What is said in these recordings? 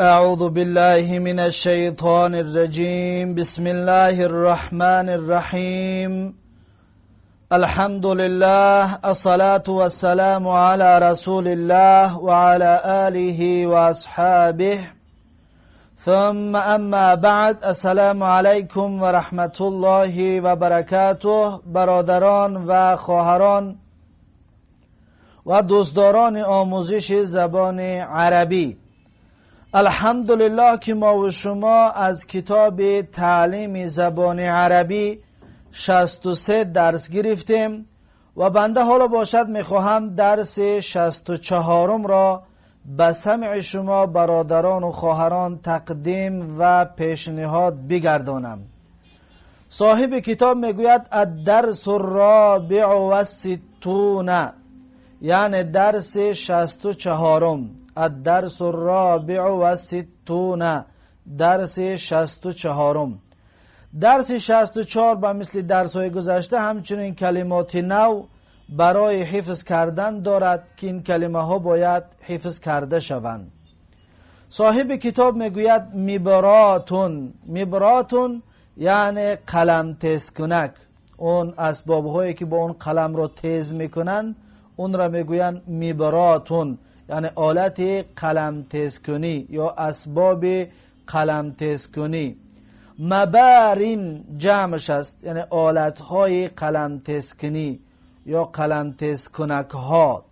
أعوذ بالله من الشيطان الرجيم. بسم الله الرحمن الرحيم. الحمد لله، الصلاة والسلام على رسول الله وعلى آله وأصحابه. ثم أما بعد، السلام علیکم و رحمت الله و برکاته. برادران و خواهران و دوستداران آموزش زبان عربی، الحمدلله که ما و شما از کتاب تعلیم زبان عربی 63 درس گرفتیم و بنده حالا باشد میخواهم درس 64 را به سمع شما برادران و خواهران تقدیم و پیشنهاد بگردانم. صاحب کتاب میگوید الدرس الرابع والستون، یعنی درس 64. الدرس الرابع والستون، درس 64. درس 64 به مثل درس های گذشته همچنین کلمات نو برای حفظ کردن دارد که این کلمه ها باید حفظ کرده شوند. صاحب کتاب میگوید مبراتون. مبراتون یعنی قلم تیز کنک، اون اسباب هایی که با اون قلم رو تیز میکنند اون را میگویند مبراتون، یعنی آلت قلم تیز کنی یا اسباب قلم تیز کنی. مبارین جمعش است، یعنی آلت های قلم تیز کنی یا قلم تیز کنک ها.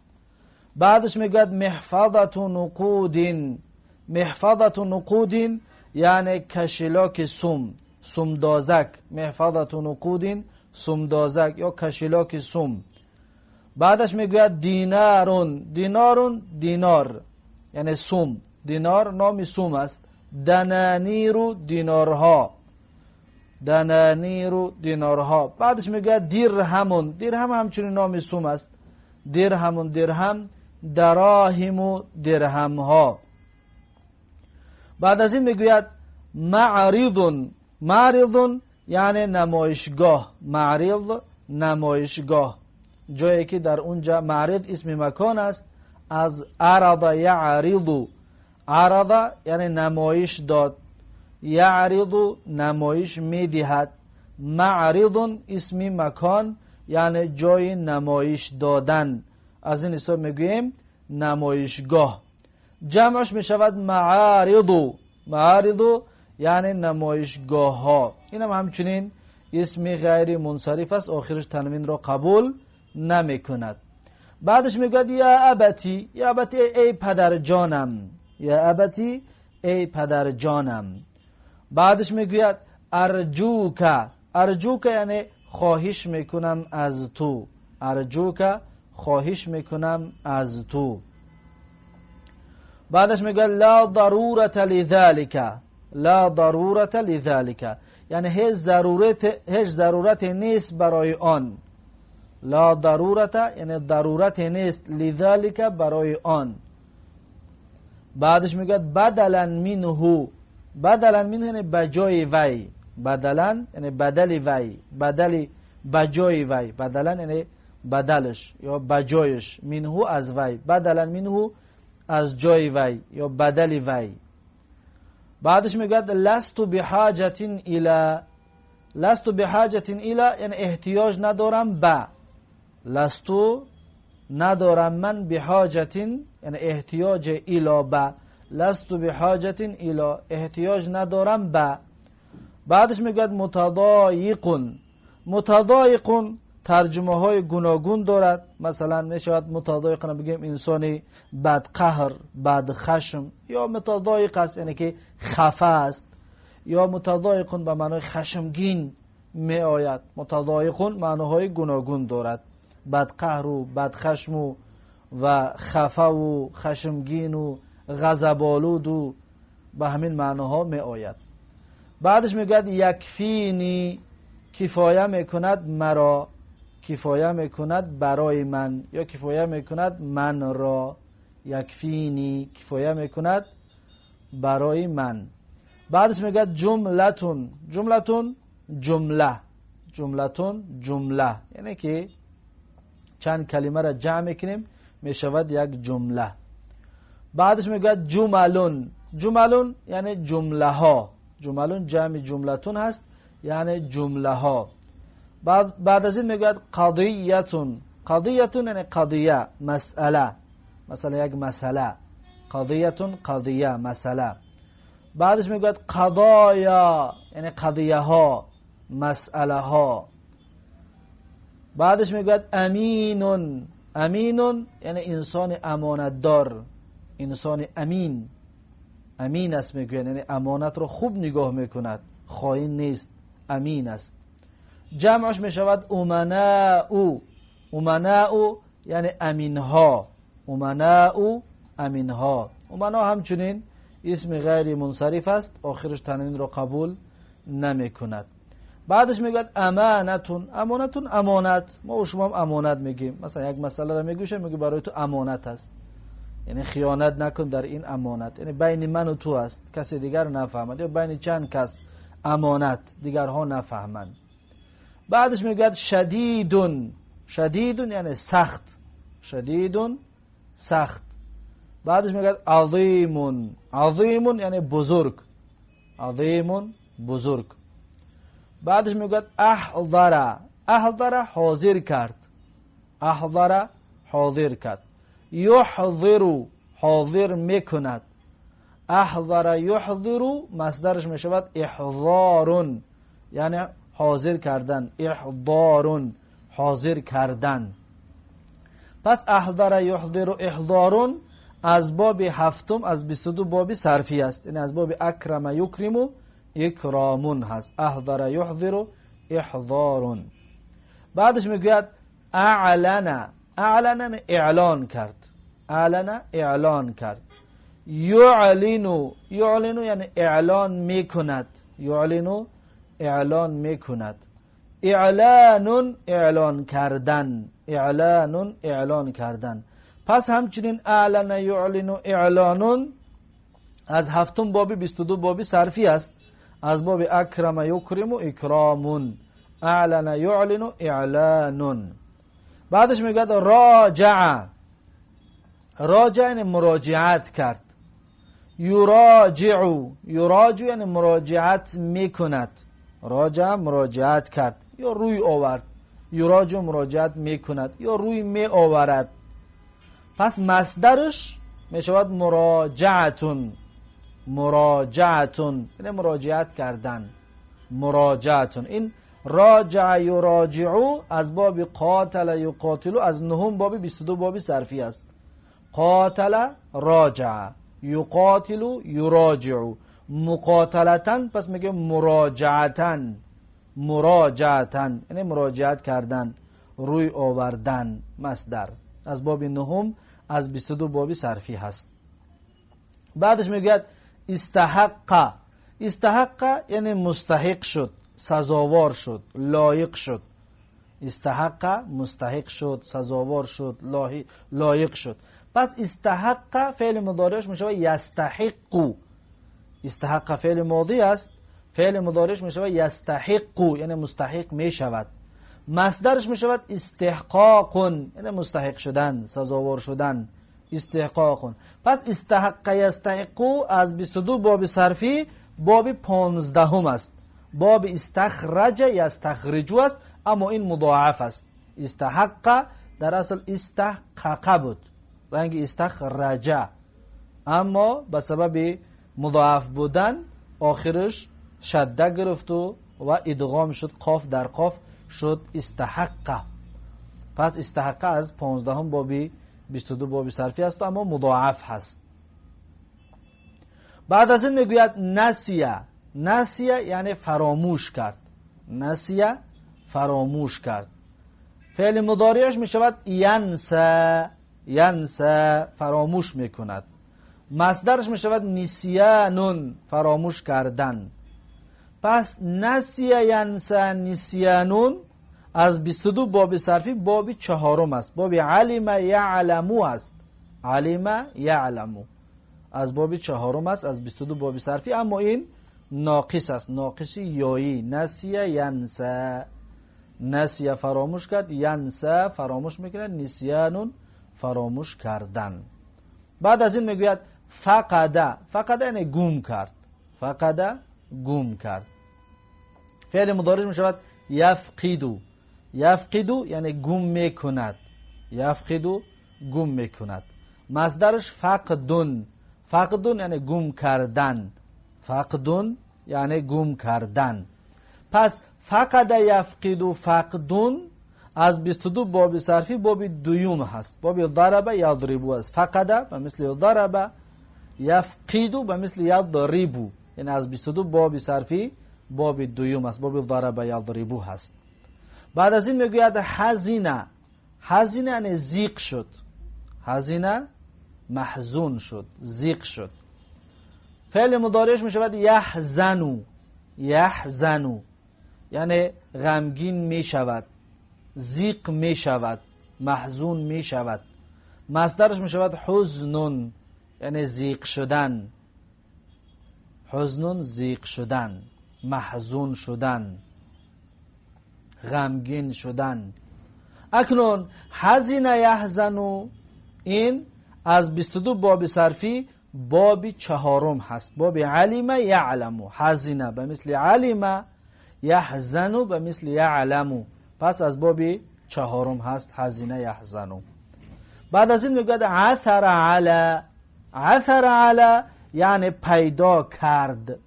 بعدش میگوید محفظة نقود. محفظة نقود یعنی кошелёк سوم، سومدازک. محفظة نقود، سومدازک یا кошелёк سوم. بعدش میگوید دینارون. دینارون دینار یعنی سوم، دینار نام سوم است. دنانیر دینارها، دنانیر دینارها. بعدش میگوید درهمون. درهم همچنین نام سوم است. درهمون درهم، دراهم و درهم ها. بعد از این میگوید معرض. معرض یعنی نمایشگاه. معرض نمایشگاه، جایی که در اونجا، معرض اسم مکان است از عرض یعرض. عرض یعنی نمایش داد، یعرض نمایش میدهد. معرض اسم مکان یعنی جای نمایش دادن، از این حساب میگوییم نمایشگاه. جمعش میشود معارض. معارض یعنی نمایشگاه ها. اینم همچنین اسم غیر منصرف است، آخرش تنوین را قبول نمیکند. بعدش میگوید یا ابتی. یا ابتی ای پدر جانم، یا ابتی ای پدر جانم. بعدش میگوید ارجوک. ارجوک یعنی خواهش میکنم از تو. ارجوک خواهش میکنم از تو. بعدش میگوید لا ضرورة لذلك. لا ضرورة لذلك یعنی هیچ ضرورت نیست برای آن. لا ضرورة یعنی ضرورت نیست، لذلك برای آن. بعدش میگوید بدلا منه. بدلا منه یعنی بجای وی. بدلا یعنی بدل وی، بدل بجای وی. بدلا یعنی بدلش یا بجایش، منه از وی، بدلا منه از جای وی یا بدل وی. بعدش میگوید لست بحاجة إلى. لست بحاجة إلى یعنی احتیاج ندارم به. لست ندارم من، بحاجة یعنی احتیاج، إلى به. لست بحاجة إلى احتیاج ندارم به. بعدش میگوید متضایق. متضایق ترجمه های گوناگون دارد. مثلا میشود متضایق بگیم انسانی بدقهر، بدخشم، یا متضایق است یعنی که خفه است، یا متضایق به معنای خشمگین می آید. متضایق معناهای گوناگون دارد، بدقهر و بدخشم و خفه و خشمگین و غضب‌آلود و به همین معناها می آید. بعدش میگوید یکفینی، کفایه میکند مرا، کفایه میکند برای من یا کفایه میکند من را. یکفینی کفایه میکند برای من. بعدش میگه جملة. جملة جمله، جملة جمله یعنی که چند کلمه را جمع میکنیم میشود یک جمله. بعدش میگه جمل. جملون یعنی جمله ها. جملون جمع جملتون هست، یعنی جمله ها. بعد از این میگوید قضیتون. قضیتون یعنی قضیه، مسئله، مثلا یک مسئله. قضیتون قضیه، مسئله. بعدش میگوید قضایا یعنی قضیه ها، مسئله ها. بعدش میگوید امینون. امینون یعنی انسان امانتدار، انسان امین. امین است میگوید، یعنی امانت رو خوب نگاه میکند، خائن نیست، امین است. جمعش میشود امناء. امناء یعنی امینها. امناء امینها. امنا همچنین اسم غیر منصرف است، آخرش تنوین را قبول نمیکند. بعدش میگوید امانتون. امانتون امانت، ما و شما هم امانت میگیم. مثلا یک مسئله را میگوشه، میگه برای تو امانت است، یعنی خیانت نکن در این امانت، یعنی بین من و تو است، کسی دیگر نفهمد، یا بین چند کس امانت، دیگرها نفهمند. بعدش میگوید شدیدون. شدیدون یعنی سخت، شدیدون سخت. بعدش میگوید عظیمون. عظیمون یعنی بزرگ، عظیمون بزرگ. بعدش میگوید احضر. احضر حاضر کرد، احضر حاضر کرد. یحضر حاضر میکند. احضر یحضر مصدرش میشود احضار، یعنی حاضر کردن. احضار حاضر کردن. پس احضر یحضر احضار از باب هفتم از 22 باب صرفی است، یعنی از باب اکرم یکرم اکرامون هست. احضر یحضر احضار. بعدش میگوید اعلن. اعلن اعلان کرد، اعلن اعلان کرد. یعلن، یعلن یعنی اعلان میکند، یعلن اعلان میکند. اعلان اعلان کردن، اعلان اعلان کردن. پس همچنین اعلن یعلن اعلان از هفتم باب 22 باب صرفی است، از باب اکرم یکرم اکرامون. اعلن یعلن اعلان. بعدش میگه راجع. راجع یعنی مراجعت کرد. یراجع، یراجع یعنی مراجعت میکند. راجع مراجعت کرد یا روی آورد. یراجع مراجعت میکند یا روی می آورد. پس مصدرش میشود مراجعتون. مراجعتون یعنی مراجعت کردن، مراجعتون. این راجع یراجعو از باب قاتل یقاتلو از نهم باب 22 باب صرفی است. قاتل راجع، یقاتل یراجع، مقاتلتن. پس میگه مراجعتن، مراجعتن یعنی مراجعت کردن، روی آوردن، مصدر از باب نهم از 22 باب صرفی هست. بعدش میگوید استحق. استحق یعنی مستحق شد، سزاوار شد، لایق شد. استحق مستحق شد، سزاوار شد، لایق شد. پس استحق فعل مضارعش میشود یستحق. استحق فعل ماضی است، فعل مضارعش میشود یستحق یعنی مستحق میشود. مصدرش میشود استحقاق یعنی مستحق شدن، سزاوار شدن، استحقاق. پس استحق یستحق از 22 باب صرفی باب 15 است. باب استخرج یستخرج است، اما این مضاعف است. استحق در اصل استحقق بود، رنگ استخرج، اما به سبب مضاعف بودن آخرش شده گرفت و ادغام شد، قاف در قاف شد استحق. پس استحق از 15 باب 22 باب صرفی است، اما مضاعف هست. بعد از این میگوید نسیه. نسیه یعنی فراموش کرد. نسیه فراموش کرد. فعل مضارعش میشود ینسى. ینسى فراموش میکند. مصدرش میشود نسیانون فراموش کردن. پس نسیه ینسى نسیانون از 22 باب صرفی باب چهارم است، باب علم یعلمو است. علم یعلمو از باب چهارم است از 22 باب صرفی، اما این ناقص است، ناقص یایی. نسیه ینسى، نسیه فراموش کرد، ینسى فراموش میکند، نسیانون فراموش کردن. بعد از این میگوید فقد. فقد یعنی گم کرد. فقد گم کرد. فعل مضارعش میشود یفقدو. یفقدو یعنی گم میکند. یفقدو گم میکند. مصدرش فقدون. فقدون یعنی گم کردن. فقدون یعنی گم کردن. پس فقد یفقدو فقدون از 22 باب صرفی باب دوم هست. باب ضرب یضربو است. فقد به مثل ضرب، یفقدو به مثل یضربو، یعنی از 22 باب صرفی باب دوم است، باب ضرب یضربو هست. بعد از این میگوید حزینه. حزینه یعنی زیق شد. حزینه محزون شد، زیق شد. فعل مضارعش میشود یحزنو. یحزنو یعنی غمگین میشود، زیق میشود، محزون میشود. مصدرش میشود حزنون یعنی زیق شدن. حزنون زیق شدن، محزون شدن، غمگین شدن. اکنون حزین یحزنو این از 22 باب صرفی باب چهارم هست. باب علم یعلمو. حزینه به مثل علم، یحزنو به مثل یعلمو. پس از باب چهارم هست حزینه یحزنو. بعد از این میگوید عثر علی. عثر علی یعنی پیدا کرد.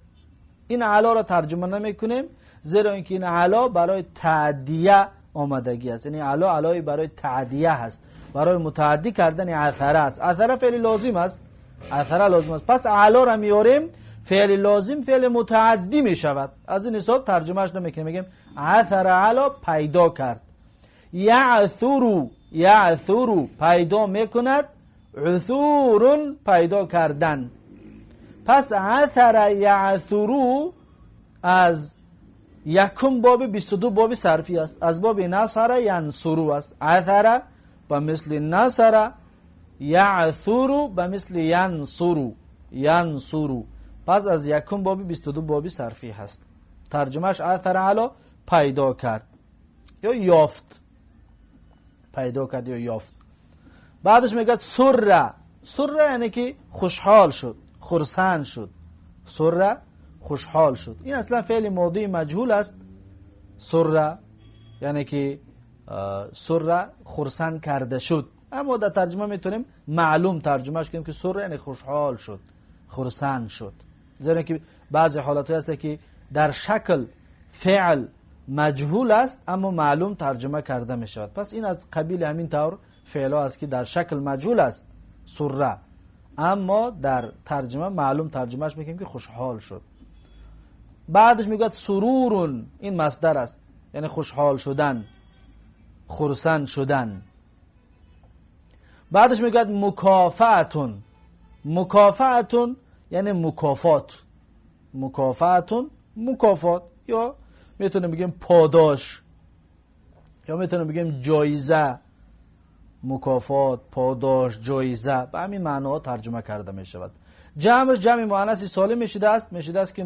این علا را ترجمه نمی کنیم، زیرا اینکه این علا برای تعدیه آمدگی است. یعنی علا علای برای تعدیه هست، برای متعدی کردن عثره است. عثره فعل لازم است، عثره لازم است. پس علا را میاریم، فعل لازم فعل متعدی می شود. از این حساب ترجمهش نمیکنیم، میگیم عثر علا پیدا کرد. یعثرو، یعثرو پیدا میکند، عثور پیدا کردن. پس عثر یعثرو از یکم باب 22 باب صرفی است، از باب نصر ینصرو است. عثر به مثل نصر، یعثرو به مثل ینصرو، ینصرو. پس از یکم باب 22 باب صرفی هست. ترجمهش عثر علا پیدا کرد یا یافت، پیدا کرد یا یافت. بعدش میگه سره. سره یعنی که خوشحال شد، خرسند شد. سره خوشحال شد. این اصلا فعل ماضی مجهول است. سره یعنی که سره خرسند کرده شد، اما در ترجمه میتونیم معلوم ترجمهش کنیم که سره یعنی خوشحال شد، خرسند شد. زیرا که بعضی حالت‌ها هست که در شکل فعل مجهول است اما معلوم ترجمه کرده می شود. پس این از قبیل همین طور فعل ها است که در شکل مجهول است سره، اما در ترجمه معلوم ترجمهش میکنیم که خوشحال شد. بعدش میگوید سرورون، این مصدر است، یعنی خوشحال شدن، خرسند شدن. بعدش میگوید مکافعتون. مکافعتون یعنی مکافات. مکافعتون مکافات، یا میتونیم بگیم پاداش، یا میتونیم بگیم جایزه. مکافات، پاداش، جایزه، به همین معنا ترجمه کرده می شود. جمعش جمع مؤنث سالم میشده است که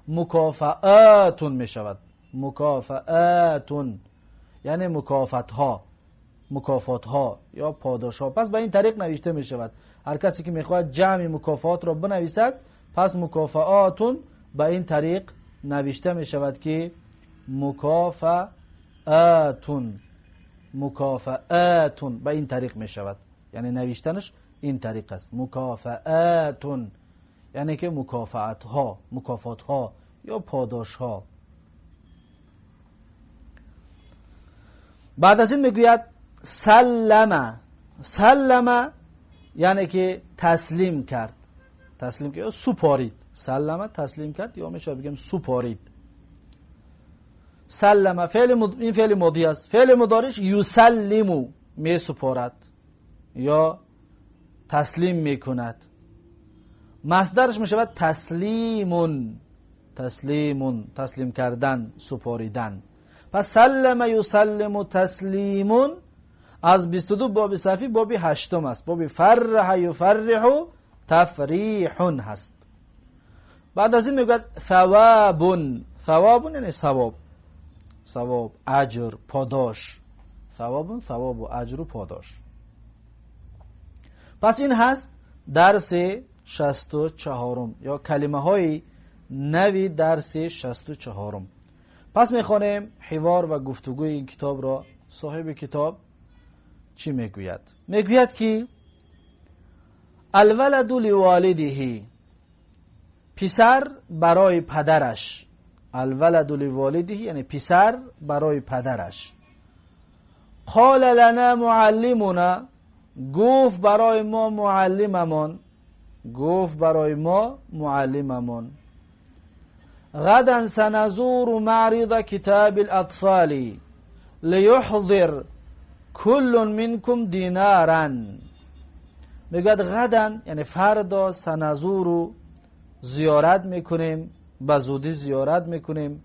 مکافعاتون می شود. مکافعاتون یعنی مکافات ها، مکافات ها یا پاداش ها. پس به این طریق نوشته می شود. هر کسی که میخواهد جمع مکافات را بنویسد، پس مکافعاتون به این طریق نوشته می شود که مکافعاتون، مکافعاتون به این طریق می شود. یعنی نوشتنش این طریق است، مکافعاتون یعنی که مکافعت ها، مکافات ها یا پاداش ها. بعد از این میگوید سلم. سلم یعنی که تسلیم کرد، تسلیم کرد یا سپارید. سلم تسلیم کرد یا میشه بگیم سپارید. سلم فعل این فعل ماضی است. فعل مضارعش یسلمو، می سپارد یا تسلیم میکند. مصدرش میشود تسلیمون، تسلیمون تسلیم کردن، سپاریدن. پس سلم یسلم تسلیمون از 22 باب صرفی باب هشتم است، باب فرح یفرح تفریح هست. بعد از این میگوید ثوابون. ثوابون یعنی ثواب، ثواب، اجر، پاداش. ثوابون ثواب و اجر و پاداش. پس این هست درس 64 یا کلمه های نوی درس 64. پس میخوانیم حوار و گفتگوی این کتاب را. صاحب کتاب چی میگوید؟ میگوید که الولد لوالده، پسر برای پدرش. الولد لوالده یعنی پسر برای پدرش. قال لنا معلمنا، گفت برای ما معلممان، گفت برای ما معلممان غدا سنزور معرض کتاب الاطفال لیحضر کل منکم دینارا. میگوید غدا یعنی فردا، سنزور زیارت میکنیم، به زودی زیارت میکنیم،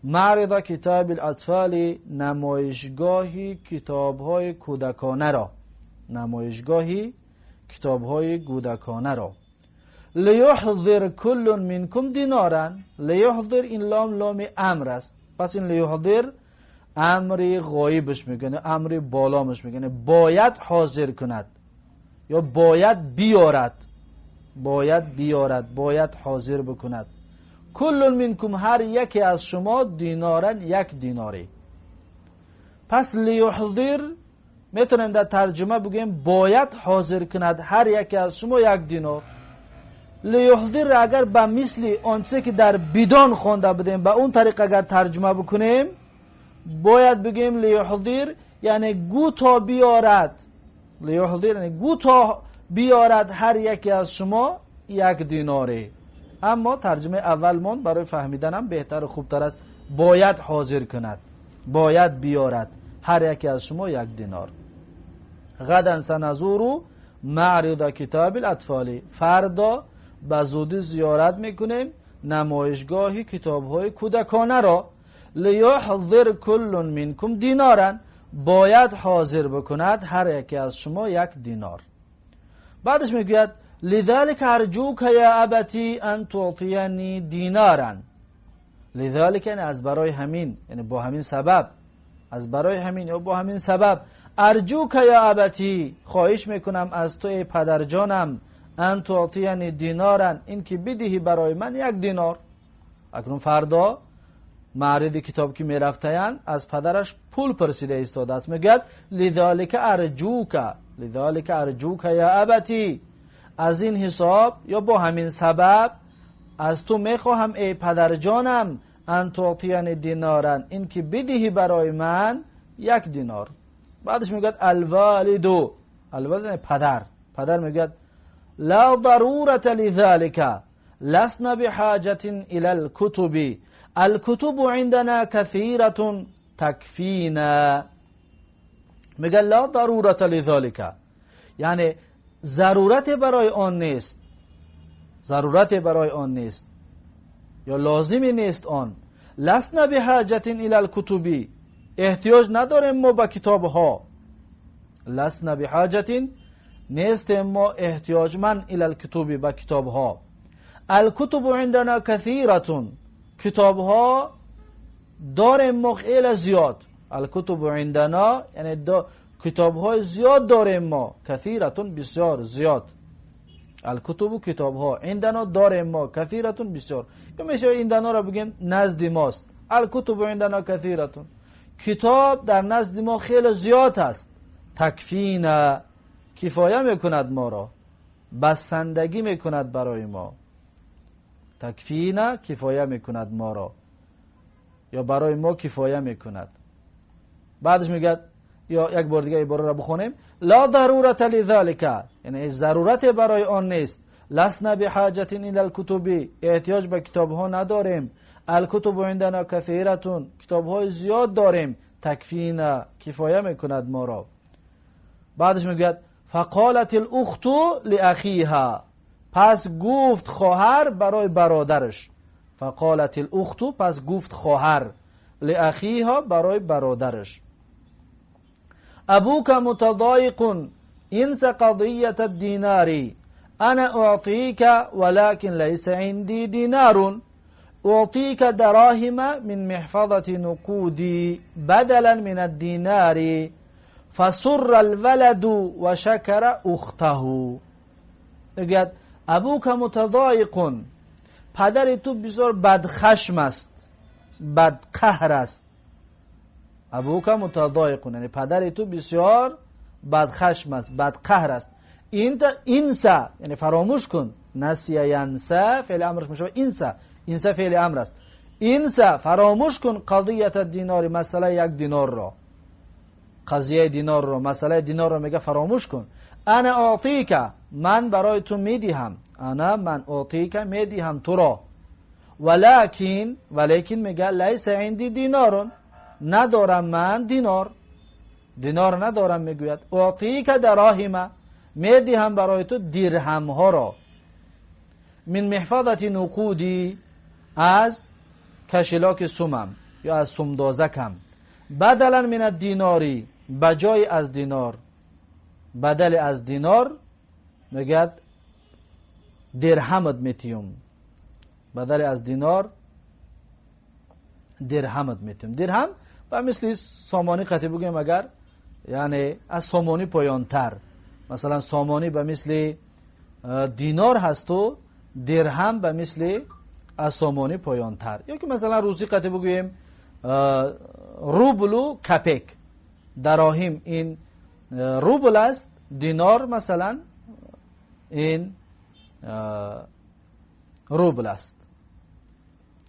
معرض کتاب الاطفال نمایشگاه کتابهای کودکانه را، نمایشگاه کتابهای کودکانه را. لیحضر کل منکم دینارا، لیحضر این لام لام امر است، پس این لیحضر امر غایبش میکنه، امر بالامش میکنه، باید حاضر کند یا باید بیارد، باید بیارد، باید حاضر بکند. کل منکم هر یکی از شما، دینارن یک دیناری. پس لیحضر میتونیم در ترجمه بگیم باید حاضر کند هر یکی از شما یک دینار. لیحضر اگر به مثل آنچه که در بدان خوانده بودیم به اون طریق اگر ترجمه بکنیم، باید بگیم لیحضر یعنی گو تا بیارد، لیحضر یعنی گو تا بیارد هر یکی از شما یک دیناری. اما ترجمه اولمون برای فهمیدنم بهتر و خوبتر است، باید حاضر کند، باید بیارد هر یکی از شما یک دینار. غدا سنزور معرض کتاب الاطفال، فردا به زودی زیارت میکنیم نمایشگاه کتابهای کودکانه را. لیحضر کل منکم دینارا، باید حاضر بکند هر یکی از شما یک دینار. بعدش میگوید لذلك ارجوك یا ابتی ان تعطینی دینارا. لذلك یعنی از برای همین، یعنی با همین سبب، از برای همین یا با همین سبب، ارجوک یا ابتی خواهش میکنم از تو ای پدرجانم، ان تعطینی دینارا این که بدهی برای من یک دینار. اکنون فردا معرض کتاب که میرفتند از پدرش پول پرسیده ایستاده است، میگوید لذلك ارجوک، لذلك ارجوک یا ابتی، از این حساب یا با همین سبب از تو میخواهم ای پدرجانم، ان تعطینی دینارا این که بدهی برای من یک دینار. بعدش میگوید الوالد، الوالد یعنی پدر، پدر میگوید لا ضرورة لذلك لسنا بحاجة الى الكتب الكتب عندنا كثيرة تكفينا. میگه لا ضرورة لذلك یعنی ضرورت برای آن نیست، ضرورت برای آن نیست یا لازمی نیست آن. لسنا بحاجة الى الكتب احتیاج نداریم ما به کتاب ها. لسنا بحاجة نیستیم ما احتیاجمند، الى الكتب به کتاب ها. الكتب عندنا كثيرة کتاب ها داریم ما خیلی زیاد. الكتب عندنا یعنی کتاب های زیاد داریم ما، كثيرة بسیار زیاد. الكتب کتاب ها، عندنا داریم ما، كثيرة بسیار، یا میشه عندنا را بگیم نزد ماست. الكتب عندنا كثيرة کتاب در نزد ما خیلی زیاد است. تكفينا کفایه میکند ما را، بسندگی میکند برای ما. تكفينا کفایه میکند ما را یا برای ما کفایه میکند. بعدش میگه یا یک بار دیگه عباره را بخونیم، لا ضرورة لذلك یعنی ضرورت برای آن نیست. لسنا بحاجة الى الكتب احتیاج به کتاب ها نداریم. الكتب عندنا كثيرة کتاب های زیاد داریم. تكفينا کفایه میکند ما را. بعدش میگوید فقالت الاخت لاخيها پس گفت خواهر برای برادرش. فقالت الاخت پس گفت خواهر، لاخيها برای برادرش، ابوك متضايق انس قضية الدينار انا اعطيك ولكن ليس عندي دينار اعطيك دراهم من محفظة نقودي بدلا من الدينار فسر الولد وشكر اخته. میگوید ابوک متضایق، پدر تو بسیار بدخشم است، بدقهر است. ابوک متضایق یعنی پدر تو بسیار بدخشم است، بدقهر است. انسا یعنی فراموش کن، نسی ینسا فعل امرش میشه انسا، انسا فعل امر است. انسا فراموش کن قضیت دینار، مسئله یک دینار را، قضیه دینار را، مسئله دینار را میگه فراموش کن. انا اعطیک، من برای تو میدهم، انا من اعطیک میدهم تو را، ولیکن، ولیکن میگه لیس عندی دینار، ندارم من دینار، دینار ندارم. میگوید اعطیک دراهم، میدهم برای تو درهم ها را، من محفظة نقودی، از کشلاک سومم یا از سومدازکم، بدلا من الدیناری، بجای از دینار، بدل از دینار میگه درهمت میتیم، بدل از دینار درهمت میتیم. درهم و مثل سامانی قطعی بگیم اگر، یعنی از سامانی پایانتر، مثلا سامانی به مثل دینار هست و درهم به مثل از سامانی پایانتر، یا که مثلا روسی قطعی بگوییم روبل و کپک، دراهم این روبل است، دینار مثلا این روبل است،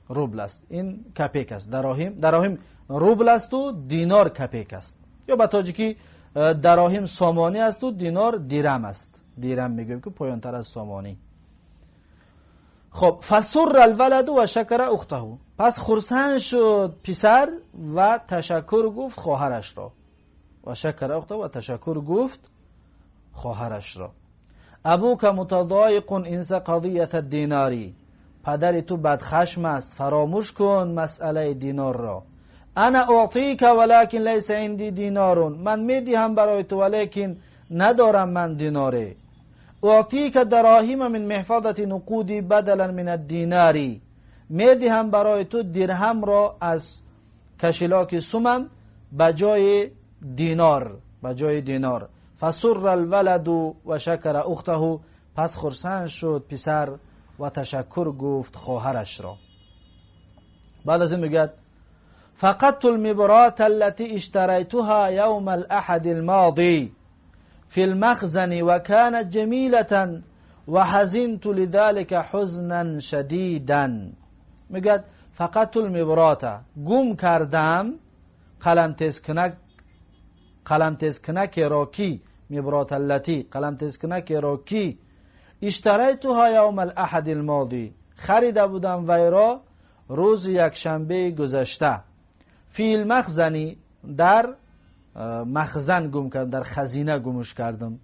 روبل است، این کپک است. دراهم، دراهم روبل است و دینار کپک است، یا به تاجیکی دراهم سامانی است و دینار دیرم است، دیرم میگویم که پایانتر از سامانی. خب فسر الولد و شکر اخته، پس خرسند شد پسر و تشکر گفت خواهرش را، و شکر اخته و تشکر گفت خواهرش را. ابوک متضایق انس قضیه الدیناری، پدر تو بدخشم است، فراموش کن مسئله دینار را. انا اعطیک ولکن لیس عندی دینار، من میدهم برای تو ولیکن ندارم من دیناره. اعطیک دراهم من محفظة نقودی بدلا من الدیناری، میدهم برای تو درهم را از کشلاک سومم بجای دینار، بجای دینار. فسر الولد و شکر اخته، پس خرسند شد پسر و تشکر گفت خواهرش را. بعد از این میگوید فقدت المبرات التي اشتريتها يوم الأحد الماضي في المخزن وكانت جميلة وحزنت لذلك حزنا شديدا. میگوید فقدت المبرات، گم کردم قلم تیزکنک، قلم تیزکنک را کی، مبرات التي قلم تیزکنک را کی، اشتريتها يوم الأحد الماضي، خریده بودم وی را روز یکشنبه گذشته، فی المخزنی، در مخزن گم کردم، در خزینه گمش کردم،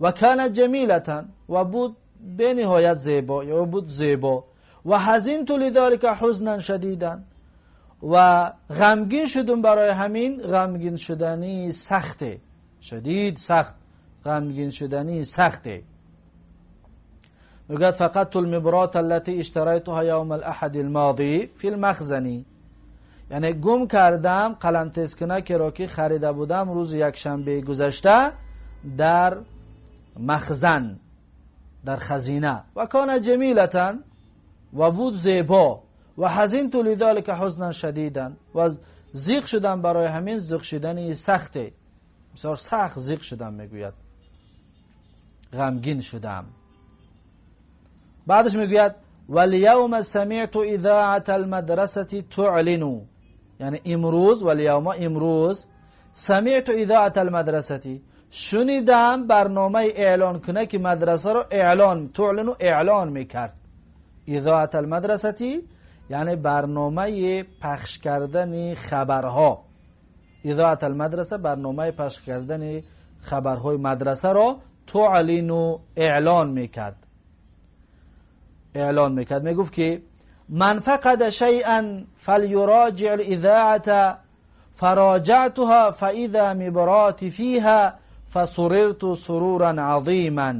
و کان جمیلة، و بود به نهایت زیبا یا بود زیبا، و حزنت لذلك حزنا شدیدا، و غمگین شدم برای همین، غمگین شدنی سخته، شدید سخت، غمگین شدنی سخته. میگوید فقدت المبرات التي اشتريتها يوم الاحد الماضي في المخزن، یعنی گم کردم قلم تیزکنک را که خریده بودم روز یکشنبه گذشته در مخزن، در خزینه، و کان جمیلة، و بود زیبا، و حزنت لذلك حزنا شدیدا، و زیق شدم برای همین، زیق شدنی سخته، بسیار سخت زیق شدم، میگوید غمگین شدم. بعدش میگوید والیوم سمعت اذاعة المدرسة تعلن، یعنی امروز، والیوم امروز، سمعت اذاعة المدرسة، شنیدم برنامه اعلان کنه که مدرسه رو اعلان، تعلن اعلان میکرد. اذاعة المدرسة یعنی برنامه پخش کردن خبرها، اذاعة المدرسه برنامه پخش کردن خبرهای مدرسه را تعلن اعلان میکرد، اعلان میکرد. میگفت که من فقد شیئا فلیراجع الاذاعة فراجعتها فاذا مبرات فيها فسررت سرورا عظیما.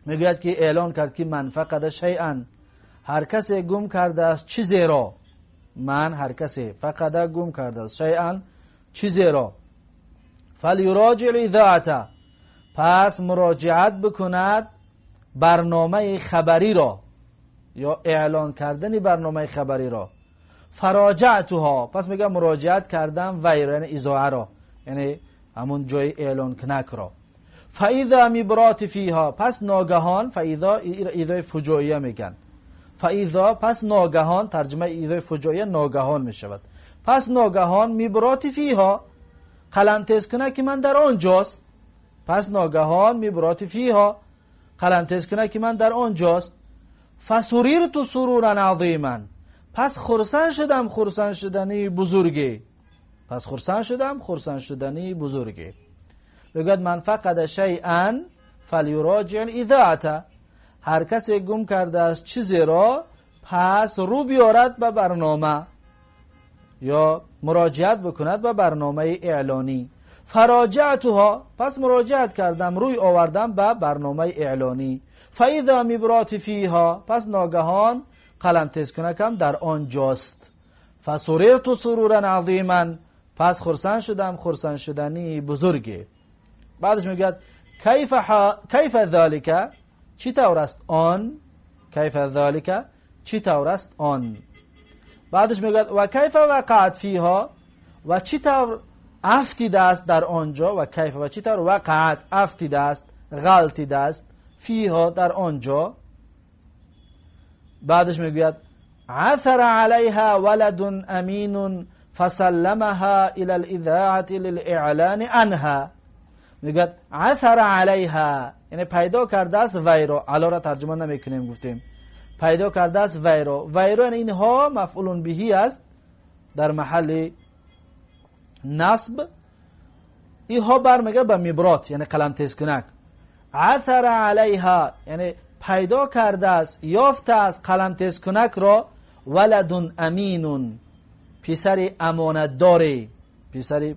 میگوید که اعلان کرد که من فقد شیئا، هر کسی گم کرده است چیزی را، من هر کسی فقد گم کرده است شیئا چیزی را، فلیراجع الاذاعة، پس مراجعت بکند برنامه خبری را یا اعلان کردن برنامه خبری را. فراجعتها، پس میگه مراجعت کردم وی را، یعنی اذاعه را، یعنی همون جای اعلان کنک را. فاذا مبرات فیها، پس ناگهان، فاذا ایذای فجائیه میگن، فاذا پس ناگهان، ترجمه ایذای فجائیه ناگهان میشود. پس ناگهان مبرات فیها، قلم تیز کنه که من در آنجاست. پس ناگهان مبرات فیها، قلم تیز کنه که من در آنجاست. فسریرت سرورا عظیما، پس خرسند شدم خرسند شدنی بزرگی. پس خرسند شدم خرسند شدنی بزرگی. بگوید من فقد شیئا فلیراجع الاذاعه، هر کسی گم کرده است چیزی را پس رو بیارد به برنامه یا مراجعت بکند به برنامه اعلانی. فراجعتها، پس مراجعت کردم، روی آوردم به برنامه اعلانی. فاذا مبرات فیها، پس ناگهان قلم تیز کنکم در آنجاست. فسررت سرورا عظیما، پس خرسند شدم خرسند شدنی بزرگی. بعدش میگوید کیف ذالک، چی طور است آن؟ کیف ذالک، چی طور است آن؟ بعدش میگوید و کیف وقعت فیها، و چی طور افتیده است در آنجا. و کیف و چی طور وقعت افتیده است، غلطیده است، فیها در آنجا. بعدش میگوید عثر علیها ولد امین فسلمها الى الاذاعه للاعلان عنها. میگوید عثر علیها یعنی پیدا کرده است وی را، علا را ترجمه نمیکنیم، گفتیم پیدا کرده است وی را. وی را یعنی اینها مفعول بهی است در محل نصب. اینها برمیگرده به مبرات یعنی قلم تیز کنک. عثر علیها یعنی پیدا کرده است، یافته است قلم تیز کنک را. ولد امین، پسر امانتداری، پسر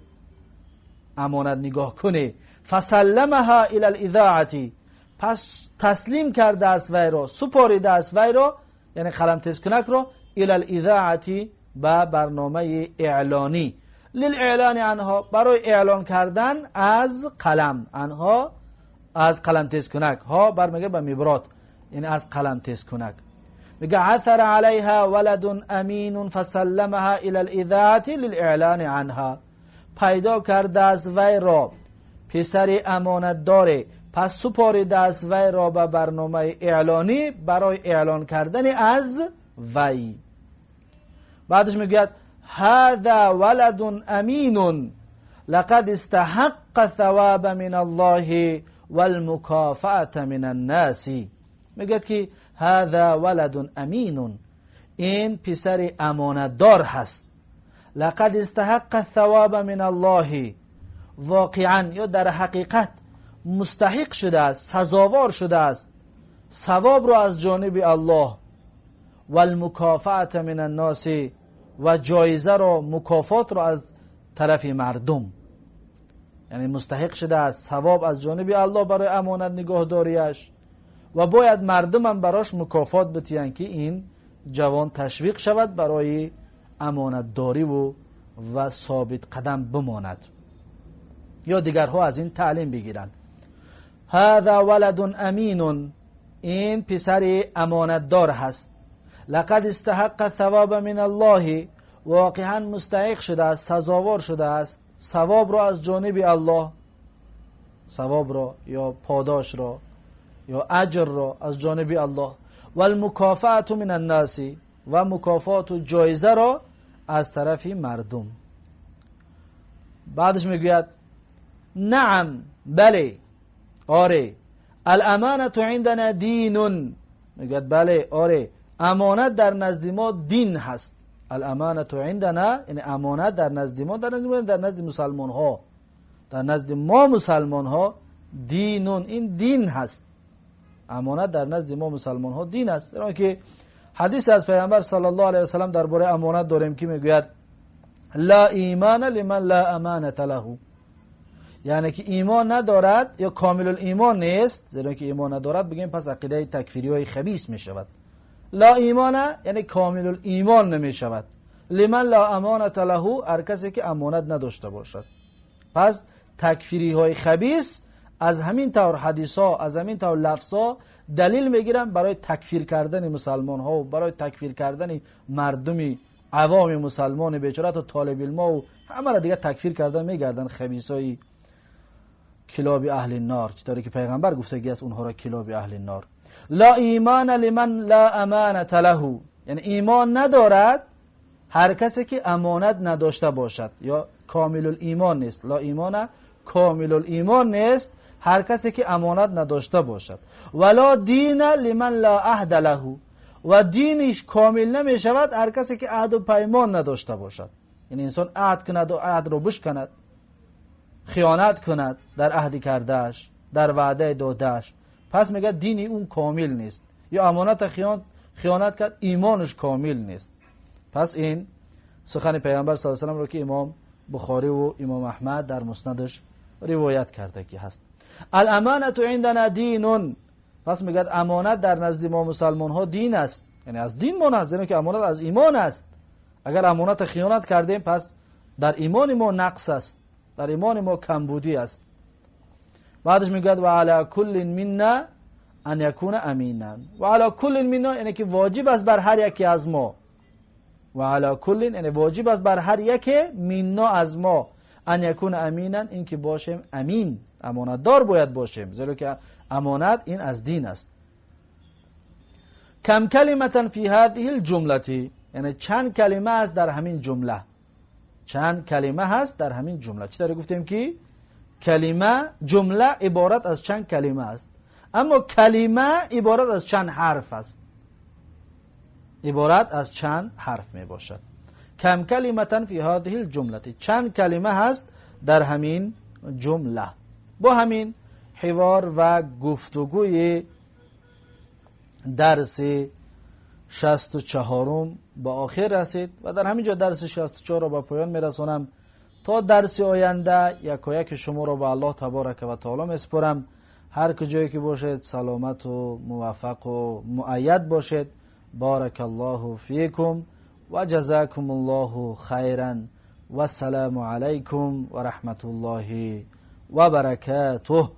امانت نگاه کنه. فسلمها الی الاذاعه، پس تسلیم کرده است وی را، سپاریده است وی را، یعنی قلم تیز کنک را، الی الاذاعه به برنامه اعلانی. للاعلان عنها، برای اعلان کردن از قلم، عنها از قلم تیز کنک، ها برمیگه به مبرات یعنی از قلم تیز کنک. میگه عثر علیها ولد امین فسلمها الی الاذاعه للاعلان عنها، پیدا کرده است وی را پسر امانتدار، پس سپاریده است وی را به برنامه اعلانی برای اعلان کردن از وی. بعدش میگوید هذا ولد امین لقد استحق الثواب من الله والمکافأة من الناس. میگوید که هذا ولد امین، این پسر امانتدار هست. لقد استحق الثواب من الله، واقعا یا در حقیقت مستحق شده است، سزاوار شده است ثواب را از جانب الله، والمکافأة من الناس، و جایزه را، مکافات را از طرف مردم. یعنی مستحق شده است ثواب از جانب الله برای امانت نگاهداریش، و باید مردم هم براش مکافات بتیند که این جوان تشویق شود برای امانتداری و ثابت قدم بماند یا دیگرها از این تعلیم بگیرند. هذا ولد امین، این پسر امانتدار هست. لقد استحق الثواب من الله، واقعا مستحق شده است، سزاوار شده است ثواب را از جانب الله، ثواب را یا پاداش را یا اجر را از جانب الله، والمکافأة من الناس، و مکافات و جایزه را از طرف مردم. بعدش میگوید نعم، بله، آره، الامانة عندنا دین، میگوید بله آره، امانت در نزد ما دین هست. الامانة عندنا یعنی امانت در نزد ما، در نزد ما، در نزد مسلمان ها، در نزد ما مسلمان ها دین، این دین هست. امانت در نزد ما مسلمان ها دین است. چرا که حدیث از پیامبر صلی الله علیه و سلم درباره امانت داریم که میگوید لا ایمان لمن لا امانة له، یعنی که ایمان ندارد یا کامل الایمان نیست، زیرا که ایمان ندارد بگیم پس عقیده تکفیری های خبیث میشود. لا ایمان یعنی کامل الایمان نمیشود. لمن لا امانة له، هر کسی که امانت نداشته باشد. پس تکفیری های خبیث از همین طور حدیث ها، از همین طور لفظ ها دلیل میگیرن برای تکفیر کردن مسلمان ها و برای تکفیر کردن مردمی عوام مسلمان بیچاره تا طالب علم و همه را دیگه تکفیر کردن میگردن. خبیثای کلاب اهل نار، چطوری که پیغمبر گفتگی است اونها را کلاب اهل نار. لا ایمان لمن لا امانة له، یعنی ایمان ندارد هر کسی که امانت نداشته باشد یا کامل الایمان نیست. لا ایمان کامل الایمان نیست هر کسی که امانت نداشته باشد. ولا دین لمن لا عهد له، و دینش کامل نمی شود هر کسی که عهد و پیمان نداشته باشد. یعنی انسان عهد کند و عهد رو بشکند، خیانت کند در عهد کردهش، در وعده دادهش، پس میگه دینی اون کامل نیست. یا امانت خیانت کرد، ایمانش کامل نیست. پس این سخن پیامبر صلی الله علیه و سلم رو که امام بخاری و امام احمد در مسندش روایت کرده که هست. الامانة عندنا دین، پس میگه امانت در نزد ما مسلمان ها دین است، یعنی از دین ما است، که امانت از ایمان است. اگر امانت خیانت کردیم پس در ایمان ما نقص است، در ایمان ما کمبودی است. بعدش میگه و علی کل منا ان یکون امینا. و علی کل منا یعنی که واجب است بر هر یکی از ما. و علی کل یعنی واجب است بر هر یک منا از ما، ان یکون امینا، این که باشیم امین، امانتدار باید باشیم، زیرا که امانت این از دین است. کم کلمة فی هذه الجمله، یعنی چند کلمه است در همین جمله، چند کلمه هست در همین جمله. چطور گفتیم که کلمه جمله عبارت از چند کلمه است، اما کلمه عبارت از چند حرف است، عبارت از چند حرف می باشد. کم کلمة فی هذه الجمله، چند کلمه هست در همین جمله. با همین حوار و گفتگوی درس 64 با آخر رسید و در همین جا درس 64 را به پایان میرسانم. تا درس آینده یکایک شما را به الله تبارک و تعالی میسپارم. هر کجایی که باشید سلامت و موفق و مؤید باشید. بارک الله فیکم و جزاکم الله خیرا و السلام علیکم و رحمت الله و برکاته.